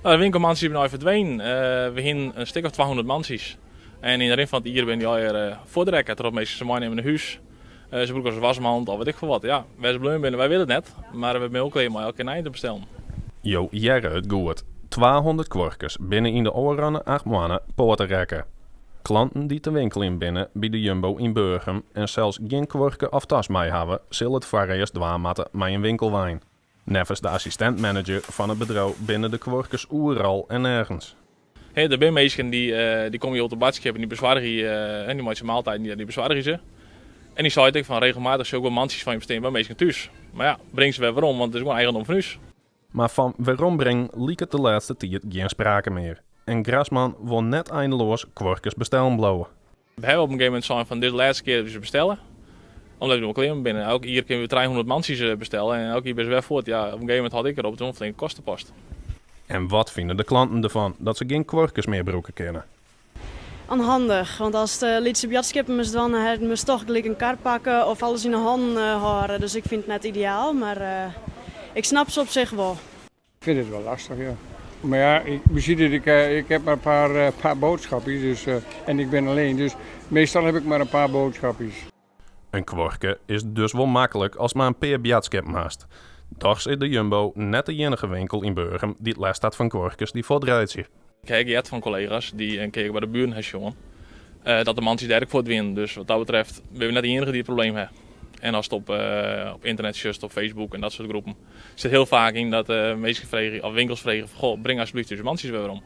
Nou, de winkelmantsjes binne ferdwenen. We hienen in stik of 200 mantsjes. En yn de rin fan it jier binne dy allegear fuortrekke troch minsken se meinimme nei hús. Se brûke as wasmand of weet ik folle wat. Ja, wêr't se bleaun binne, wy witte it net. Mar we binne wol klear mei elke kear nije te bestellen. Jo hearre it goed, 200 kuorkes binne yn de ôfrûne 8 moanne poater rekke. Klanten dy't te winkeljen binne by de Jumbo yn Burgum en sels gjin kuorke of tas mei hawwe, sille it foarearst dwaan moatte mei in winkelwein. Neffens de assistint-manager fan it bedriuw binne de kuorkes oeral en nergens. Hè, der binne minsken dy't komme hjir op de boadskip en dy besoargje, en dy meitsje maaltijden, dy besoargje se. En dy seit ek fan regelmatich sjoch ik wol mantsjes fan jim stean by minsken thús. Mar ja, bring se wer werom, want it is gewoan eigendom fan ús. Mar fan werombringen liket de lêste tiid gjin sprake mear. En Grasman wol net eindeloas kuorkes bestellen bliuwe. We hawwe op in gegeven momint sein fan dit is de lêste kear dat we se bestelle. Omdat we der wol klear mei binne. Elk jier kinne we 300 mantsjes bestelle en elk jier binne se wer fuort. Ja, op in gegeven momint hâldt ek wer op, it is wol in flinke kostepost. En wat fine de klanten derfan dat se gjin kuorkes mear brûke kinne? Unhandich, want ast lytse boadskippen moatst dwaan, dan moatst toch gelyk in kar pakke of alles yn de hannen hâlde. Dus ik fyn it net ideaal, mar ik snap se op sich wol. Ik vind het wel lastig, ja. Maar ja, ik, je ziet het, ik heb maar een paar boodschapjes dus, en ik ben alleen. Dus meestal heb ik maar een paar boodschapjes. In kuorke is dus wol maklik ast mar in pear boadskippen hast. Dochs is de Jumbo net de iennige winkel yn Burgum dy't lêst hat fan kuorkes dy't fuortreitsje. Ik ha heard fan kollega's dy't in kear by de buren ha sjoen dat de mantsjes dêr ek fuort wienen. Dus wat dat betreft binne we net de iennige dy't it probleem ha. En ast op ynternet sjochst, op Facebook en dat soart groepen, sit hiel faak yn dat minsken freegje of winkels freegje fan goh, bring alsjeblieft ús mantsjes wer werom.